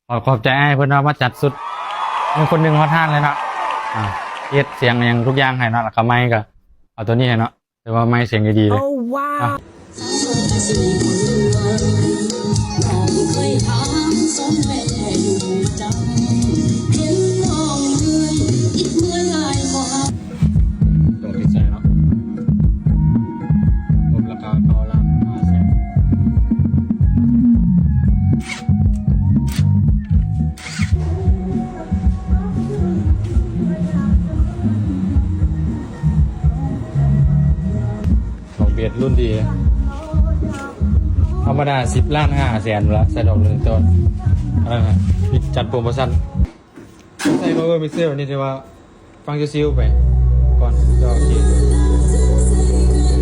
ຂໍຂອບໃຈອ້າຍເພິ່ນເນາະ ມາຈັດຊຸດ ໜຶ່ງຄົນໜຶ່ງຮອດຮ້ານເລີຍເນາະ ອ່າ ເຮັດສຽງຫຍັງທຸກຢ່າງໃຫ້ເນາະ ແລ້ວກໍໄມກໍເອົາຕົວນີ້ໃຫ້ເນາະ ຖືວ່າໄມສຽງດີໆເລີຍ. ຕົວທີ່ໃສ່ເນາະ ລົດລາຄາເກົ້າລ້ານຫ້າແສນ ເອົາເບດລຸ້ນດີ ທຳມະດາສິບລ້ານຫ້າແສນລະ ໃສ່ດອກໜຶ່ງ ແຕ່ວ່າອັນນັ້ນນະ ຈັດໂປຣໂມຊັນ ໃສ່ພາວເວີມິກເຊີແບບນີ້ ຖືວ່າຟັງຊິວໆໄປກ່ອນ ກໍໂອເຄ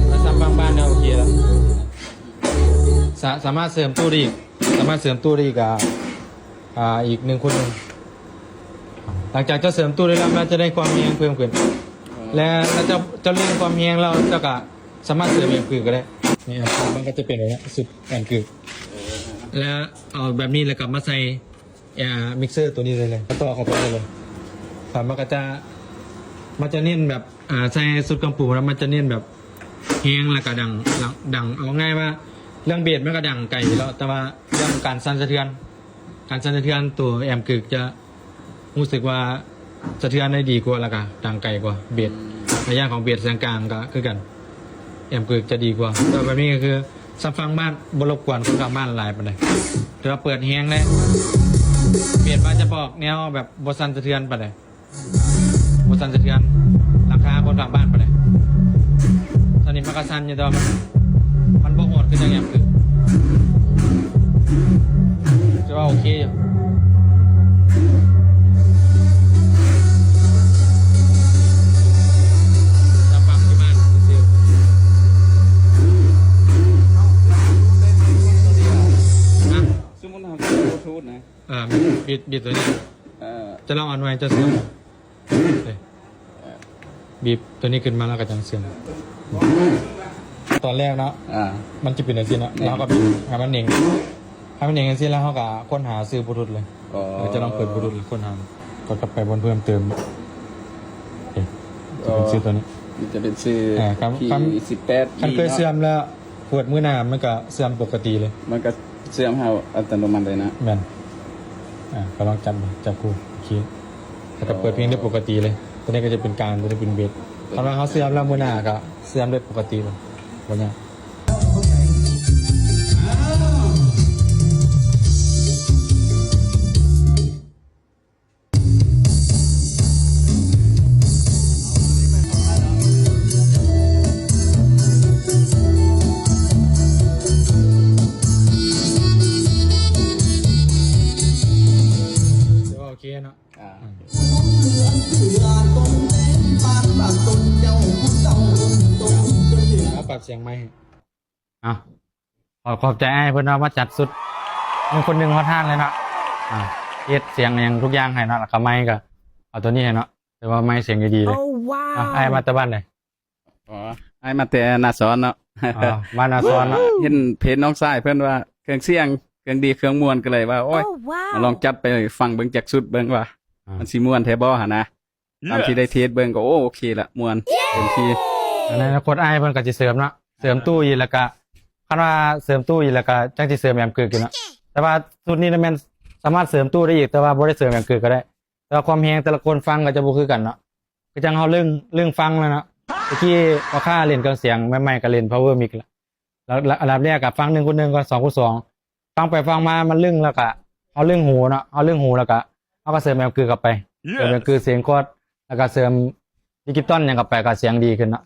ຖ້າຊ້ຳບາງບ້ານກໍໂອເຄລະ ສາ ສາມາດເສີມຕູ້ໄດ້ອີກ ສາມາດເສີມຕູ້ໄດ້ອີກ ອ່າ ອ່າ ອີກໜຶ່ງຄູນໜຶ່ງ ຫຼັງຈາກເຈົ້າເສີມຕູ້ໄດ້ແລ້ວ ມັນຈະໄດ້ຄວາມແຮງເພີ່ມຂຶ້ນ ແລະ ເຈົ້າ ເຈົ້າເລັ່ງຄວາມແຮງແລ້ວ ເຈົ້າກໍສາມາດເສີມແອມກຶກກໍໄດ້ ນີ້ ແອມກຶກມັນກໍຈະເປັນແບບນີ້ ຊຸດແອມກຶກ ແລ້ວເອົາແບບນີ້ ແລ້ວກໍມາໃສ່ ອ່າ ມິກເຊີຕົວນີ້ໄດ້ເລີຍ ຕໍ່ເຂົ້າໄປໄດ້ເລີຍ ແລ້ວມັນກໍຈະ ມັນຈະເນັ້ນແບບ ອ່າ ໃສ່ຊຸດເຄື່ອງປຸງແລ້ວ ມັນຈະເນັ້ນແບບແຮງ ແລ້ວກໍດັງ ດັງ ເອົາງ່າຍວ່າເລື່ອງເບສມັນກໍດັງໄກຢູ່ແລ້ວ ແຕ່ວ່າເລື່ອງການສັ່ນສະເທືອນ ການສັ່ນສະເທືອນຕົວແອມກຶກຈະ ຮູ້ສຶກວ່າສະເທືອນໄດ້ດີກວ່າ ແລ້ວກະດັງໄກກວ່າເບສ ອືມ ໃນຢ່າງຂອງເບສສຽງກາງກະຄືກັນ ແອມກຶກຈະດີກວ່າ ແຕ່ແບບນີ້ກໍຄືຊຳຟັງບ້ານ ບໍ່ລົບກວນຄົນຂ້າງບ້ານຫຼາຍປານໃດ ຖືວ່າເປີດແຮງແລ້ວ ເບສມັນຈະອອກແນວແບບບໍ່ສັ່ນສະເທືອນປານໃດ ບໍ່ສັ່ນສະເທືອນຫຼັງຄາຄົນຂ້າງບ້ານປານໃດ ຕອນນີ້ມັນກໍສັ່ນຢູ່ ແຕ່ວ່າມັນ ມັນບໍ່ໂຫດຄືຈັ່ງແອມກຶກ ຖືວ່າໂອເຄຢູ່ ຈະປັບທີ່ບ້ານຊື່ໆ ນະ ສົມມຸດເຮົາເອົາບລູທູດນະ ເອີ ບິດ ບິດຕົວນີ້ ເອີ ຈະລອງເອົາໜ່ວຍເຈົ້າເຊື່ອມ ບີບຕົວນີ້ຂຶ້ນມາແລ້ວກໍຈັ່ງເຊື່ອມ ຕອນແລກເນາະ ອ່າ ມັນຈະເປັນຈັ່ງຊີ້ເນາະ ແລ້ວເຮົາກໍບີບໃຫ້ມັນເໜັງ ໃຫ້ມັນເໜັງຈັ່ງຊີ້ ແລ້ວເຮົາກໍຄົ້ນຫາຊື່ບລູທູດເລີຍ ກໍຈະລອງເປີດບລູທູດ ແລ້ວຄົ້ນຫາ ກໍກັບໄປບ່ອນເພີ່ມເຕີມ ເອີ ຈະເປັນຊື່ຕົວນີ້ ມັນຈະເປັນຊື່ ອ່າ ຄັນ ຄັນເຄີຍເຊື່ອມແລ້ວ ເປີດມື້ໜ້າມັນກະເຊື່ອມປົກກະຕິເລີຍ ມັນກະເຊື່ອມເຮົາອັດຕະໂນມັດເລີຍນະ ແມ່ນ ອ່າ ກໍລອງຈັບເບິ່ງ ຈັບຄູ່ ໂອເຄ ແລ້ວກໍເປີດເພງໄດ້ປົກກະຕິເລີຍ ຕົວນີ້ກໍຈະເປັນກາງ ຕົວນີ້ເປັນເບສ ຄັນວ່າເຮົາເຊື່ອມແລ້ວມື້ໜ້າກໍເຊື່ອມໄດ້ປົກກະຕິເລີຍ ບໍ່ຍາກ. ຖືວ່າໂອເຄເນາະ ອ່າ ເອົາປັບສຽງໃໝ່ໃຫ້ ເອົາ ຂໍຂອບໃຈອ້າຍເພິ່ນເນາະ ມາຈັດຊຸດ ໜຶ່ງຄົນໜຶ່ງຮອດຮ້ານເລີຍເນາະ ອ່າ ເຮັດສຽງຫຍັງທຸກຢ່າງໃຫ້ເນາະ ແລ້ວກໍໄມກໍເອົາຕົວນີ້ໃຫ້ເນາະ ຖືວ່າໄມສຽງດີໆເລີຍ. ໂອ້ ວ້າວ ອ່າ ອ້າຍມາແຕ່ບ້ານໃດ? ອໍ ອ້າຍມາແຕ່ນາຊອນເນາະ. ອໍ ມານາຊອນເນາະ ເຫັນເພຈນ້ອງຊາຍເພິ່ນວ່າເຄື່ອງສຽງເຄື່ອງດີເຄື່ອງມ່ວນ ກໍເລີຍວ່າ ໂອ້ຍ ໂອ້ ວ້າວ ມາລອງຈັດໄປຟັງເບິ່ງຈັກຊຸດເບິ່ງວ່າ ອ່າ ມັນຊິມ່ວນແທ້ບໍ່ຫັ້ນນະ. ຕາມທີ່ໄດ້ເທສເບິ່ງກໍ ໂອ້ ໂອເຄລະ ມ່ວນເຕັມທີ່. ໃນອະນາຄົດອ້າຍເພິ່ນກໍຊິເສີມເນາະ ເສີມຕູ້ອີກ ແລ້ວກະ ຄັນວ່າເສີມຕູ້ອີກ ແລ້ວກະຈັ່ງຊິເສີມແອມກຶກອີກເນາະ. ແຕ່ວ່າຊຸດນີ້ນະແມ່ນສາມາດເສີມຕູ້ໄດ້ອີກ ແຕ່ວ່າບໍ່ໄດ້ເສີມແອມກຶກກໍໄດ້. ແຕ່ວ່າຄວາມແຮງແຕ່ລະຄົນຟັງກໍຈະບໍ່ຄືກັນເນາະ. ຄືຈັ່ງເຮົາລຶ້ງ ລຶ້ງຟັງແລ້ວເນາະ ຕະກີ້ພໍ່ຄ້າຫຼິ້ນເຄື່ອງສຽງໃໝ່ໆ ກໍຫຼິ້ນພາວເວີມິກແລ້ວ ແລ້ວ ແລ້ວອັນດັບແລກກໍຟັງໜຶ່ງຄູນໜຶ່ງກ່ອນ ສອງຄູນສອງ ຟັງໄປຟັງມາມັນລຶ້ງ ແລ້ວກະເຮົາລຶ້ງຫູເນາະ ເຮົາລຶ້ງຫູ ແລ້ວກະເຮົາກໍເສີມແອມກຶກເຂົ້າໄປ ເສີມແອມກຶກສຽງຄອດ ແລ້ວກະເສີມດິຈິຕອນຫຍັງເຂົ້າໄປ ກະສຽງດີຂຶ້ນເນາະ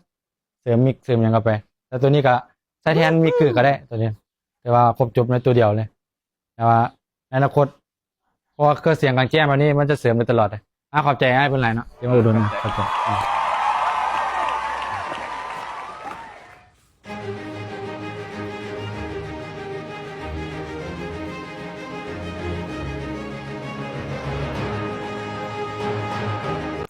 ເສີມມິກເສີມຫຍັງເຂົ້າໄປ. ແລ້ວໂຕນີ້ກະໃຊ້ແທນມິກກຶກກໍໄດ້ໂຕນີ້ ແຕ່ວ່າຄົບຈົບໃນໂຕດຽວເລີຍ. ແຕ່ວ່າໃນອະນາຄົດ ເພາະວ່າເຄື່ອງສຽງກາງແຈ້ງແບບນີ້ມັນຈະເສີມໄດ້ຕະຫຼອດເດ້. ອາ ຂອບໃຈອ້າຍເພິ່ນຫຼາຍເນາະ ທີ່ມາອຸດໜູນ ຂອບໃຈ.